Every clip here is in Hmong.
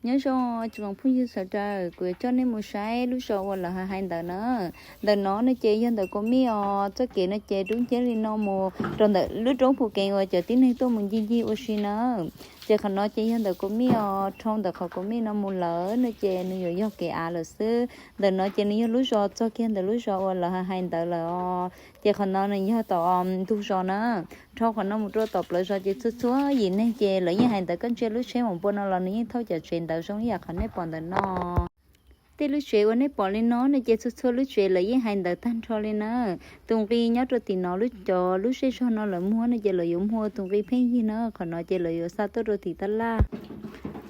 Nyob zoo tsoom phooj ywg sawv daws, kuv yuav coj nej mus saib lub zos uas lawv hais ntawd na. Ntawm no no ces yog ntawm Kaus Mij os, txoj kev no ces dub nciab li no mus rau ntawm lub roob Phu Kees uas cov tib neeg tuaj mus ncig ncig ua si na. Ces qhov no ces yog ntawm Kaus Mij os, dhau ntawm qhov Kaus Mij no mus lawm no ces nws yuav yog kev av lawm xwb. Ntawm no ces nws yog lub zos, txog kiag ntawm lub zos uas lawv hais ntawd lawm os. Ces qhov no nws yog tom ntug zos na. Dhau qhov no mus rau tom plawv zos ces txhua txhua yim neeg ces lawv yeej hais ntawd, koj ntsia lub tsheb mom npua no los nws yeej thauj cov tsev ntawd zoo li yam qhov nej pom ntawm no. Tej lub tsev uas nej pom li no no ces txhua txhua lub tsev lawv yeej hais ntawd tag nrho li na. Tus nqi nyob rau tim no, lub cov lub zej zog no lawv muag no ces lawv yuav muag ua tus nqi pheej yig na. Qhov no ces lawv yuav xa tuaj rau tim tab laj.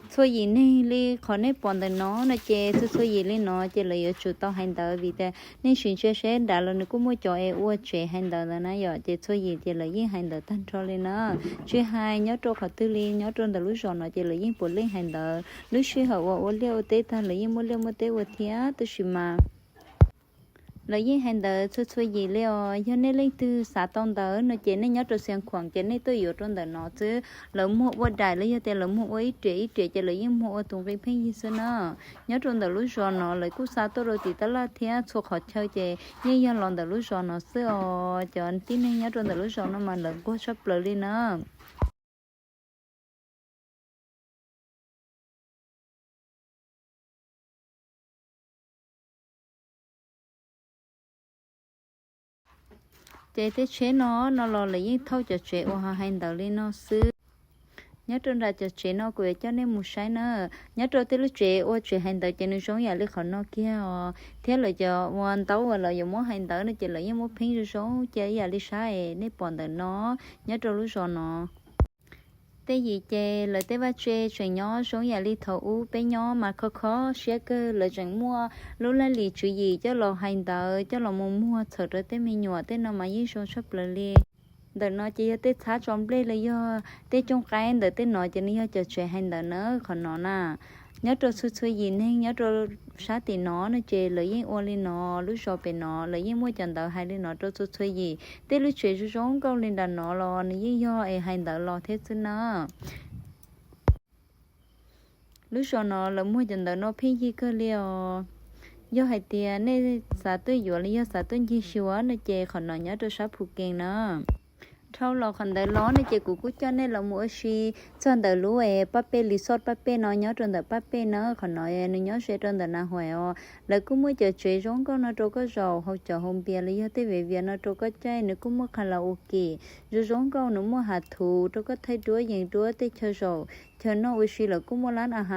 Txhua yim neeg li qhov nej pom ntawm no no ces txhua txhua yim li no ces lawv yuav tsum tau hais ntawd vim tias nej sim ntsia seb nrad los nws kuj muaj cov es ua tsev hais ntawd ntawd na yom. Ces txhua yim ces lawv yeej hais ntawd tag nrho li na. Tsis hais nyob rau qhov twg li, nyob rau ntawm lub zos no ces lawv yeej puav leej hais ntawd. Lub sij hawm uas ua liaj ua teb tag lawv yeej muaj liaj muaj teb ua thiab, tab sis mas lawv yeej hais ntawd txhua txhua yim li os. Yog nej leej twg xav tau ntawd no ces nej nyob rau Xiav Khuam ces nej tuaj yuav rau ntawm no xwb. Lawv muag ua daim los yog tias lawv muag ua ib riam ib riam ces lawv yeej muag ua tus nqi pheej yig xwb na. Nyob rau ntawm lub zos no lawv kuj xa tuaj rau tim tab laj thiab, txhua qhov chaw ces yeej yog los ntawm lub zos no xwb os. Cov tib neeg nyob rau ntawm lub zos no mas lawv nquag tshaj plaws li na. Ces tej tsheb no no los lawv yeej thauj cov tsev uas hais ntawd li no xwb. Nyob rau nram cov tsev no kuv yuav coj nej mus saib na. Nyob rau tej lub tsev ua tsev hais ntawd ces nws zoo yam li qhov no kiag os, thiab lawv cov ua ntaub uas lawv yuav muab hais ntawd no ces lawv yeej muab pheej zoo zoo cia ib yam li sab es nej pom ntawm no. Nyob rau lub zos no tej yim ces lawv tej vaj tse tseem nyob zoo yam li thaum ub peb nyob mas kho kho siab kawg. Lawv tseem muaj lub laj lim tswv yim coj los hais ntawd coj los mus muag txhawm rau tej me nyuam, tej no mas yeej zoo tshaj plaws li. Ntawm no ces yog tej txhab tso nplej los yog tej cooj qaib ntawm tej no ces nws yog cov tsev hais ntawd na. Qhov no na, nyob rau txhua txhua yim neeg nyob rau sab tim no no ces lawv yeej ua li no. Lub zos pem no lawv yeej muaj cov ntawv hais li no rau txhua txhua yim. Tej lub tsev zoo zoo nkauj li nram no los nws yeej yog es hais ntawd los thiab xwb na. Lub zos no lawv muag cov ntawv no pheej yig kawg li os. Yog hais tias nej xav tuaj yuav los yog xav tuaj ncig xyuas no ces qhov no nyob rau sab Phu Kees na. Dhau los qhov ntawd los no ces kuv kuj coj nej los mus ua si txog ntawm lub es Paj Pej Resort Paj Pej no nyob rau ntawm Paj Pej na. Qhov no nws nyob ze rau ntawm Na Huaim os. Lawv kuj muaj cov tsev zoo nkauj no rau koj zaum, hauv cov hauv npias los yog tej viav vias no rau koj caij. Nws kuj muaj karaoke zoo zoo nkauj, nws muaj hav thuv rau koj thaij duab yees duab tej chaw zaum chaw noj ua si. Lawv kuj muaj lab a ha